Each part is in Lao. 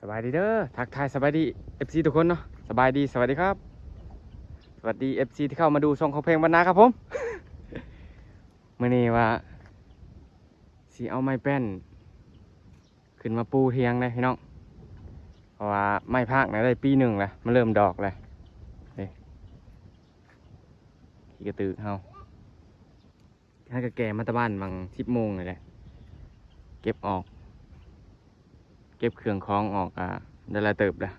ສະບາຍດີເດີ ທັກທາຍສະບາຍດີ ເອັຟຊີ ທຸກຄົນເນາະ ສະບາຍດີ ສະຫວັດດີຄັບ ສະຫວັດດີ ເອັຟຊີ ທີ່ເຂົ້າມາດູຊ່ອງຂອງແພງບັນນາຄັບຜົມ. ມື້ນີ້ວ່າຊິເອົາໄມ້ແປ້ນຂຶ້ນມາປູຖຽງເດ້ພີ່ນ້ອງ ເພາະວ່າໄມ້ພາກນະໄດ້ປີໜຶ່ງແລ້ວ ມັນເລີ່ມດອກແລ້ວ ນີ້ ຂີ້ກະຕືກເຮົາ. ຫາກະແກ່ມາແຕ່ບ້ານຫວ່າງສິບໂມງນີ້ແຫຼະ ເກັບອອກ ເກັບເຄື່ອງຂອງອອກ ອາ ໄດ້ຫຼາຍເຕີບແລ້ວ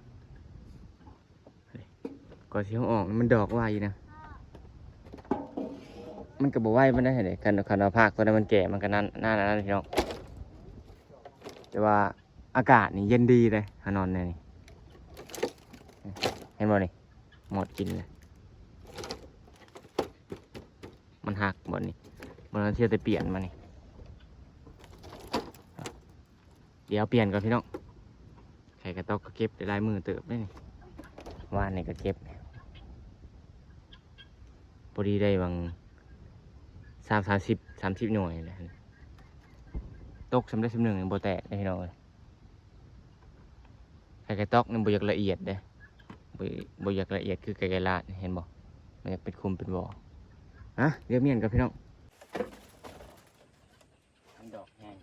ກວ່າຊິເອົາອອກມັນດອກໄວນະ ມັນກະບໍ່ໄວປານໃດເດ້ ຄັນ ຄັນວ່າພາກໂຕນັ້ນມັນແກ່ມັນກະນານ ນານອັນນັ້ນພີ່ນ້ອງ ແຕ່ວ່າອາກາດນີ້ເຢັນດີເດ້ ເຮົານອນແນວນີ້ ເຫັນບໍ່ນີ້ ມອດກິນເລີຍ. ມັນຫັກບ່ອນນີ້ ມັນເທື່ອແຕ່ປ່ຽນມານີ້ ດຽວປ່ຽນກ່ອນພີ່ນ້ອງ ໄຂ່ກະຕອກກະເກັບໄດ້ຫຼາຍມື້ເຕີບເດ້ນີ້ ວານນີ້ກະເກັບ ພໍດີໄດ້ຫວ່າງສາມ ສາມສິບ ສາມສິບໜ່ວຍແຫຼະ ຕົກສ່ຳໃດສ່ຳໜຶ່ງບໍ່ແຕກເດ້ພີ່ນ້ອງເອີຍ. ໄຂ່ກະຕອກນີ້ບໍ່ຢາກລະອຽດເດ້ ບໍ່ ບໍ່ຢາກລະອຽດຄືໄກ່ໄກ່ລາດ ເຫັນບໍ່ ມັນຢາກເປັນຂຸມເປັນບໍ່ ຮະ ດຽວມ້ຽນກ່ອນພີ່ນ້ອງ ມັນດອກແຮງ.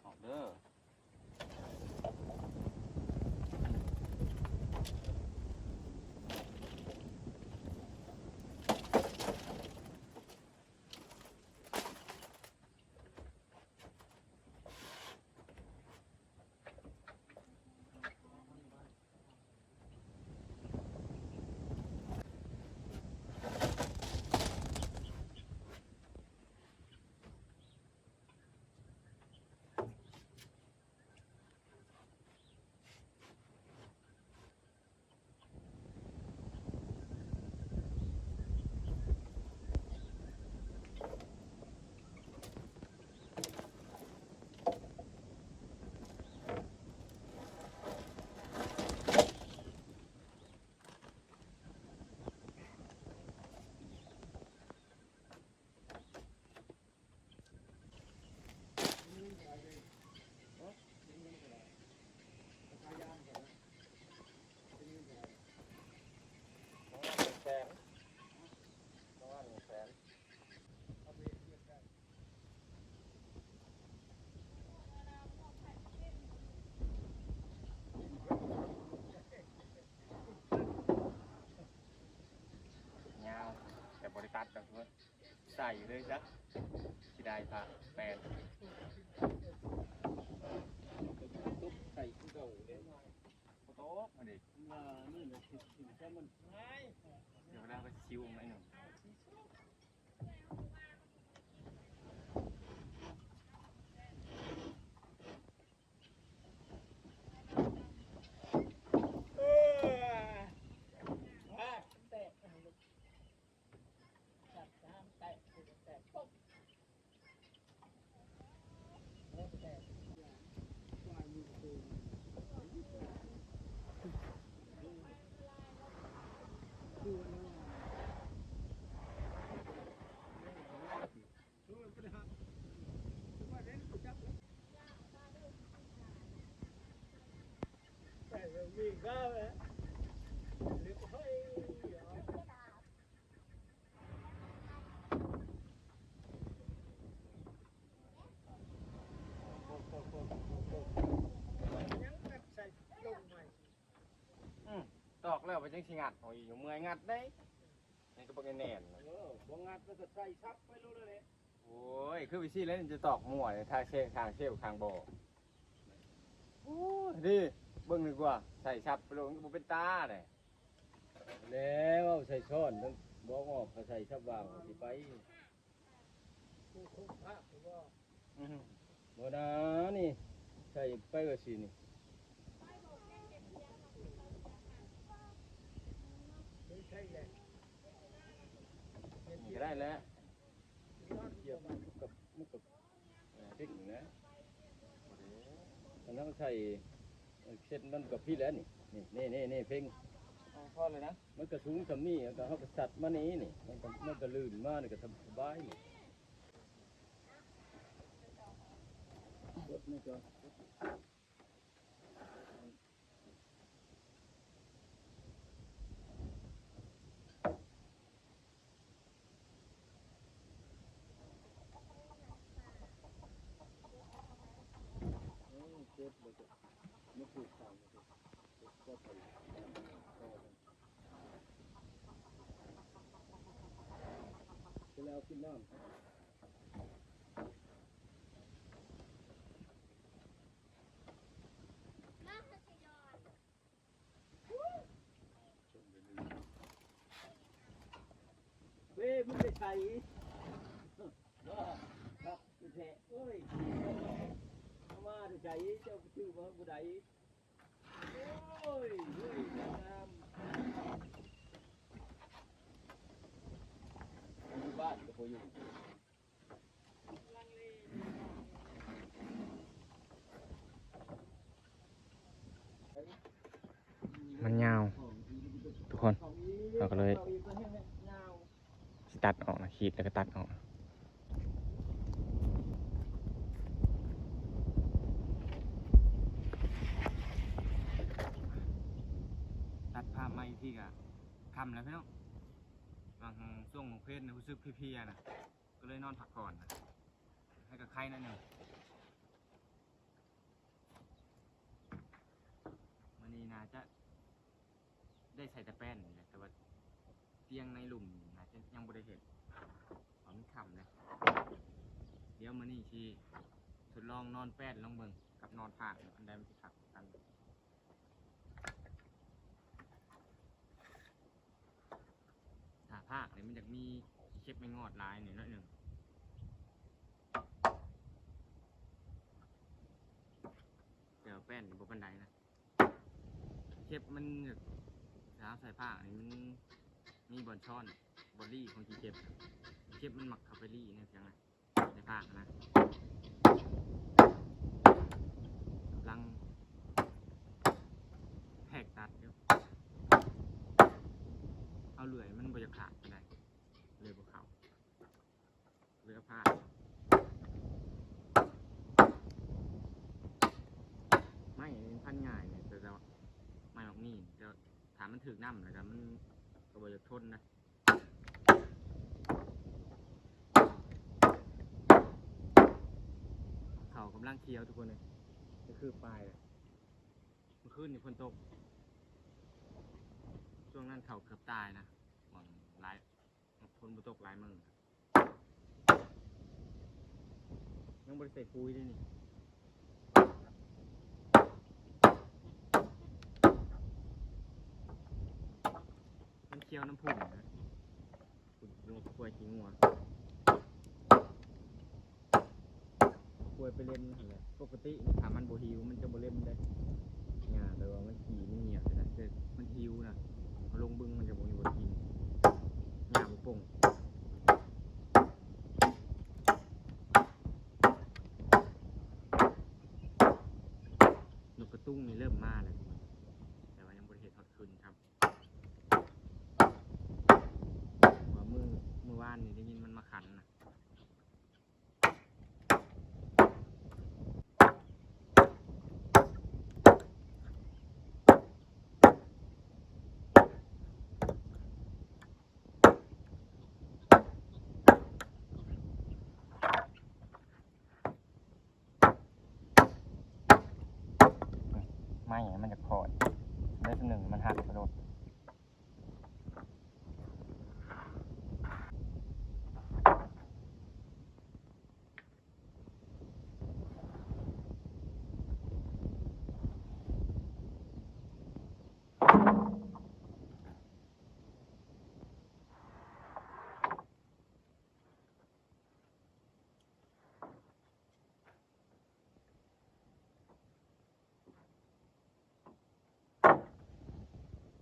ອອກເດີ. ຍາວ ແຕ່ບໍ່ໄດ້ຕັດດອກເວີຍ. ໃສ່ເລີຍຊະ ຊິໄດ້ພະແປນ ຕົກໃສ່ຄືເກົ່າເດ້ ບໍ່ຕົກຫັ້ນເດ້ ວ່ານີ້ແຫຼະ ເຮັດໃຫ້ມັນ ເດີ ເວລາໄປຊິວໜ້ອຍໜຶ່ງ. ອືມ ຕອກແລ້ວມັນຈັ່ງຊິງັດເອົາອີກ ເມື່ອຍງັດເດ້ ມັນກະບໍ່ແໜ້ນ ເອີ ບໍ່ງັດມັນກະໃສ່ສັບໄປໂລດແຫຼະ. ໂອ້ຍ ຄືວິທີແລ້ວຈະຕອກມົ້ວ ທາງເຊວ ທາງເຊວ ທາງບໍ່ ໂອ້ຍ ດີ ເບິ່ງດີກວ່າ ໃສ່ສັບໄປໂລດ ມັນກະບໍ່ເປັນຕາເດ້. ແລ້ວເອົາໃສ່ຊ້ອນ ບອກອອກກະໃສ່ສັບວ່າງຊິໄປ ບໍ່ນາ ນີ້ ໃສ່ໄປວ່າຊີ້ນີ້ ນີ້ກະໄດ້ແລ້ວ ມັນກະ ມັນກະ ເປັນນະ ມັນ ຍັງໃສ່ເຊັດມັນກໍພີ້ແຫຼະນີ້ ນີ້ ນີ້ ນີ້ ນີ້ເພັງ ອາ ພໍແລ້ວນະ ມັນກໍສູງສ່ຳນີ້ ແລ້ວກໍເຮົາກໍສັດມານີ້ ນີ້ ມັນກໍ ມັນກໍລື່ນມາ ນີ້ກໍສະບາຍນີ້ ກົດນີ້ກໍ ເວີຍ ມຶງໄປໃສ? ເນາະ ຄັກແທ້ ໂອ້ຍ ເອົາມາແຕ່ໃສ? ເຈົ້າໄປຊື້ມາບໍ່ໄດ້. ໂອ້ຍ ເຮີ້ຍ ງາມ ຢູ່ບ້ານກໍບໍ່ຢູ່. ມັນຍາວທຸກຄົນ ເຮົາກໍເລີຍຊິຕັດອອກນະ ຂີດແລ້ວກໍຕັດອອກ. ຕັດພາບມາອີກທີກໍຄ່ຳແລ້ວພີ່ນ້ອງ ບາງຊ່ວງຂອງເພນຮູ້ສຶກເພຍໆນະ ກໍເລີຍນອນພັກຜ່ອນນະ ໃຫ້ກະໄຄໜ້ອຍໜຶ່ງ. ມື້ນີ້ໜ້າຈະໄດ້ໃສ່ແຕ່ແປ້ນນີ້ແຫຼະ ແຕ່ວ່າຕຽງໃນລຸ່ມໜ້າຈະຍັງບໍ່ໄດ້ເຮັດ ເພາະມັນຄ່ຳແລ້ວ. ດຽວມື້ນີ້ຊິທົດລອງນອນແປ້ນລອງເບິ່ງ ກັບນອນພາກ ອັນໃດມັນຊິຄັກກັນ. ຖ້າພາກນີ້ມັນຢາກມີຂີ້ເຂັບໄມ້ງອດຫຼາຍໜ້ອຍໜຶ່ງ ແຕ່ວ່າແປ້ນກໍບໍ່ປານໃດນະ. ເຂັບມັນ ຖ້າເຮົາໃສ່ພາກນີ້ມັນມີບ່ອນຊ້ອນ ບ່ອນລີ້ຂອງຂີ້ເຂັບ ເຂັບມັນມັກເຂົ້າໄປລີ້ໃນພຽງນະ. ໃນພາກນະ ກຳລັງແທກຕັດຢູ່ ເອົາເລື່ອຍມັນບໍ່ຢາກຂາດປານໃດ ເລີຍບໍ່ເຂົ້າ ເຫຼືອພາກ. ໄມ້ນີ້ມັນພັນງ່າຍນີ້ ແຕ່ ແຕ່ວ່າໄມ້ບັກມີນ ແຕ່ຖ້າມັນຖືກນ້ຳແລ້ວກໍມັນກໍບໍ່ຢາກທົນນະ. ເຂົ້າກຳລັງຂຽວທຸກຄົນເອີຍ ຄືປາຍແລ້ວ. ເມື່ອຄືນນີ້ຝົນຕົກ ຊ່ວງນັ້ນເຂົ້າເກືອບຕາຍນະ ຫວ່າງຫຼາຍ ຝົນບໍ່ຕົກຫຼາຍມື້ ຍັງບໍ່ໄດ້ໃສ່ປຸ໋ຍເດ້ນີ້. ມັນຂຽວນ້ຳພຸ້ນນະ ພຸ້ນ ງົວ ຄວາຍຂີ້ງົວ ຄວາຍໄປເລັມຫັ້ນແຫຼະ. ປົກກະຕິນີ້ ຖ້າມັນບໍ່ຫິວ ມັນຈະບໍ່ເລັມເດ້ ຫຍ້າ ແບບວ່າມັນຂີ້ມັນຫງຽບຊີ້ນະ ແຕ່ມັນຫິວນະ ເອົາລົງບຶງມັນຈະບໍ່ມີບ່ອນກິນ ຫຍ້າບໍ່ປົ່ງ. ນົກກະຕຸງນີ້ເລີ່ມມາແລ້ວ ແຕ່ວ່າຍັງບໍ່ໄດ້ເຮັດຮອດຄືນຊ້ຳ ເພາະວ່າມື້ ມື້ວານນີ້ໄດ້ຍິນມັນມາຂັນນະ. ໄມ້ມັນຈະຂອດ ໄດ້ສ່ຳໜຶ່ງມັນຫັກກະໂດດ.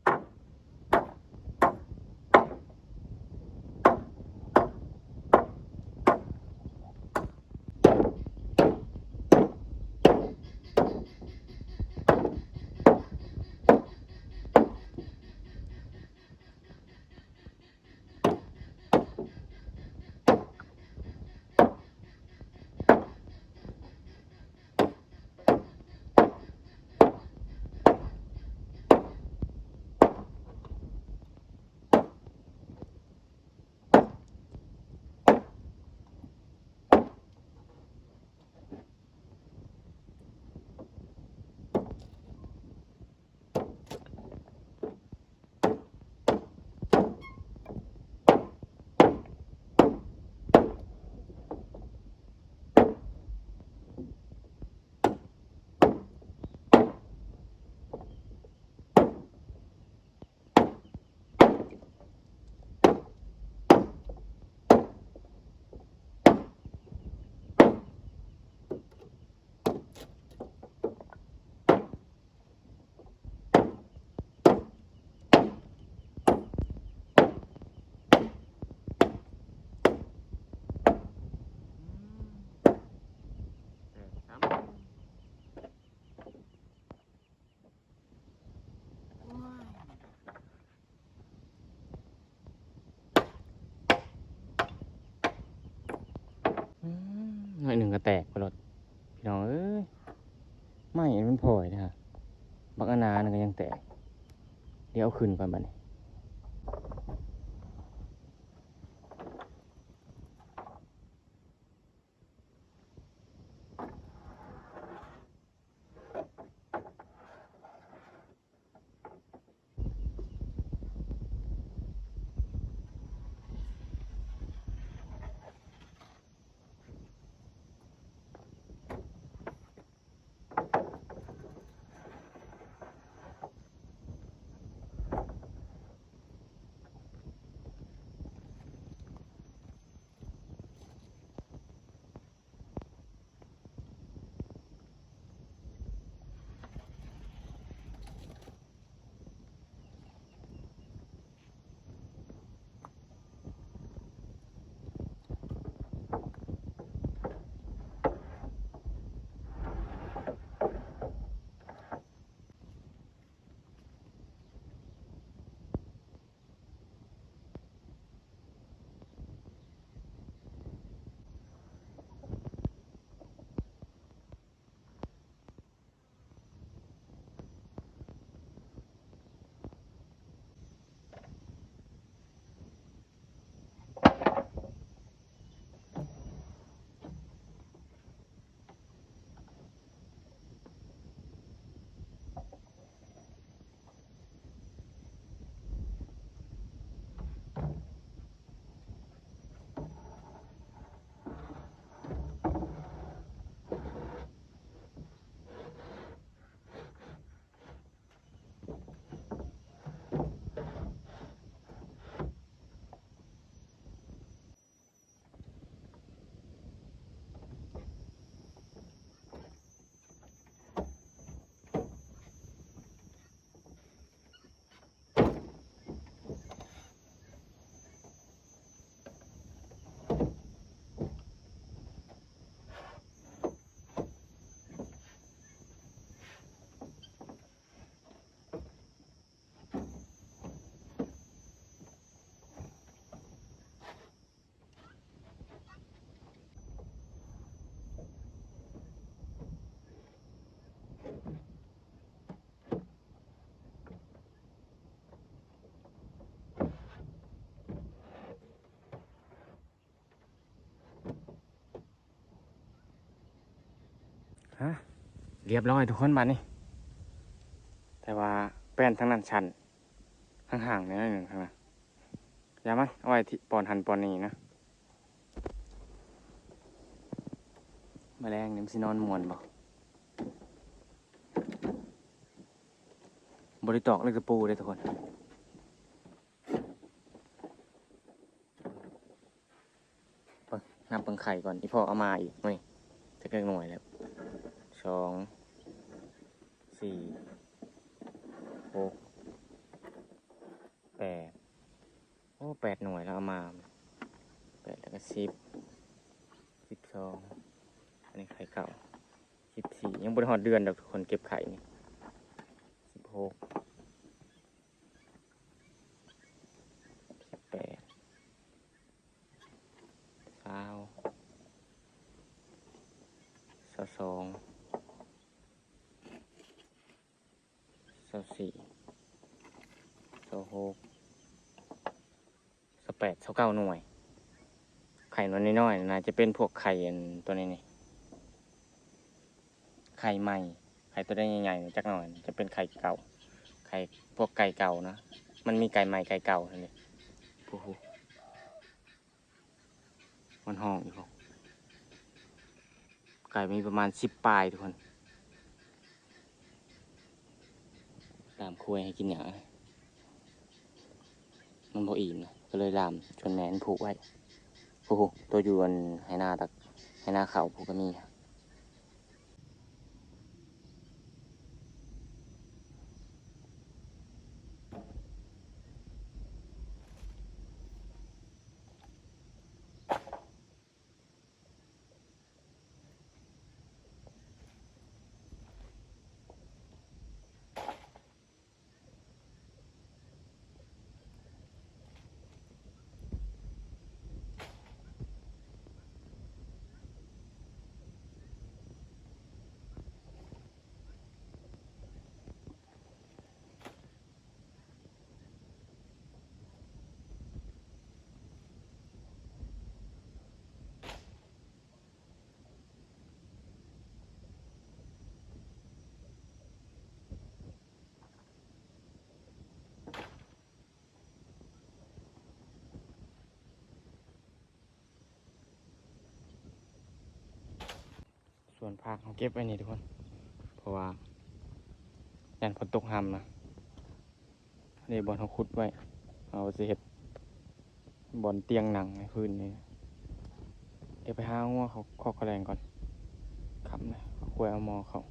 ເ ໄມ້ມັນພອຍເດ້ ບັກອານານັ້ນກໍຍັງແຕກ. ດຽວເອົາຂຶ້ນກ່ອນບັດນີ້. ຮະ ລຽບຮ້ອຍທຸກຄົນບາດນີ້. ແຕ່ວ່າແປ້ນທາງນັ້ນສັ້ນ ຫ່າງໆ ແດ່ໜ້ອຍໜຶ່ງທາງນັ້ນ. ຢ່າມັນ ເອົາໄວ້ທີ່ບ່ອນຫັ້ນບ່ອນນີ້ນະ. ມາແລງນີ້ມັນຊິນອນມ່ວນບໍ່? ບໍ່ໄດ້ຕອກເຫຼັກຕະປູເດ້ທຸກຄົນ. ເບິ່ງ ນັບເບິ່ງໄຂ່ກ່ອນ ອີ່ພໍ່ເອົາມາອີກມື້ນີ້ ຈັກໜ່ວຍແລ້ວ ສອງ ສີ່ ຫົກ ແປດ ໂອ້ ແປດໜ່ວຍແລ້ວເອົາມາ ແປດ ແລ້ວກໍສິບ ສິບສອງ ອັນນີ້ໄຂ່ເກົ່າ ສິບສີ່ ຍັງບໍ່ໄດ້ຮອດເດືອນດອກທຸກຄົນ ເກັບໄຂ່ນີ້ ສິບຫົກ ສິບແປດ ຊາວ ຊາວສອງ ຊາວສີ່ ຊາວຫົກ ຊາວແປດ ຊາວເກົ້າໜ່ວຍ. ໄຂ່ໜ່ວຍນ້ອຍໆ ໜ້າຈະເປັນພວກໄຂ່ອັນຕົວນີ້ນີ້ ໄຂ່ໃໝ່ ໄຂ່ຕົວໃດໃຫຍ່ໆ ຈັກໜ່ອຍ ຈະເປັນໄຂ່ເກົ່າ ໄຂ່ພວກໄກ່ເກົ່ານະ ມັນມີໄກ່ໃໝ່ໄກ່ເກົ່າຫັ້ນເດ້. ໂອ້ໂຫ ມັນຮ້ອງຢູ່ ໄກ່ມີປະມານສິບປາຍທຸກຄົນ. ຕາມຄວາຍໃຫ້ກິນຫຍ້າ ມັນບໍ່ອີ່ມນະ ກໍເລີຍລາມ ຊົນແມ່ມັນຜູກໄວ້. ໂອ້ໂຫ ໂຕຢູ່ອັນໄຮ່ນາຕັກ ໄຮ່ນາເຂົ້າພຸ້ນກໍມີ. ສວນຜັກເຮົາເກັບໄວ້ນີ້ທຸກຄົນ ເພາະວ່າຢ້ານຝົນຕົກຮຳນະ. ນີ້ບ່ອນເຮົາຂຸດໄວ້ ເຮົາຊິເຮັດບ່ອນຕຽງໜັງໃຫ້ພື້ນນີ້. ດຽວໄປຫາງົວເຂົ້າຄອກເຂົ້າແລງກ່ອນ ຄ່ຳແລ້ວ ເອົາຄວາຍເອົາໝໍ້ເຂົ້າ.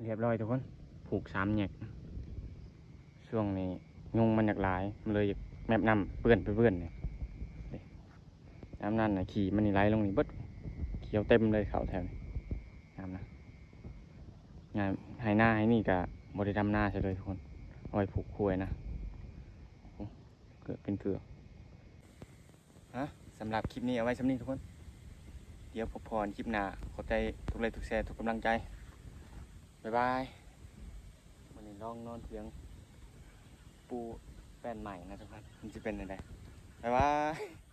ຮຽບຮ້ອຍທຸກຄົນ ຜູກສາມແຍກ. ຊ່ວງນີ້ຍຸງມັນຢາກຫຼາຍ ມັນເລີຍຢາກແມບນ້ຳເປື້ອນໄປເປື້ອນນີ້. ຍາມນັ້ນນະ ຂີ້ມັນນີ້ໄຫຼລົງນີ້ເບິດ ຂຽວເຕັມເລີຍເຂົ້າແຖວນີ້. ຍາມນະ ຍາມໄຮ່ນາໄຮ່ນີ້ກະບໍ່ໄດ້ດຳນາໃສ່ເລີຍທຸກຄົນ ເອົາໄວ້ຜູກຄວາຍນະ. ໂອ້ ເກືອບເປັນເກືອບ. ຮະ ສຳລັບຄລິບນີ້ເອົາໄວ້ສ່ຳນີ້ທຸກຄົນ ດຽວພົບພໍ້ຄລິບໜ້າ. ຂອບໃຈທຸກໄລກ໌ ທຸກແຊ ທຸກກຳລັງໃຈ. ບາຍບາຍ. ມື້ນີ້ລອງນອນຖຽງປູ່ແປ້ນໃໝ່ນະທຸກຄົນ ມັນຊິເປັນຈັ່ງໃດ. ບາຍບາຍ.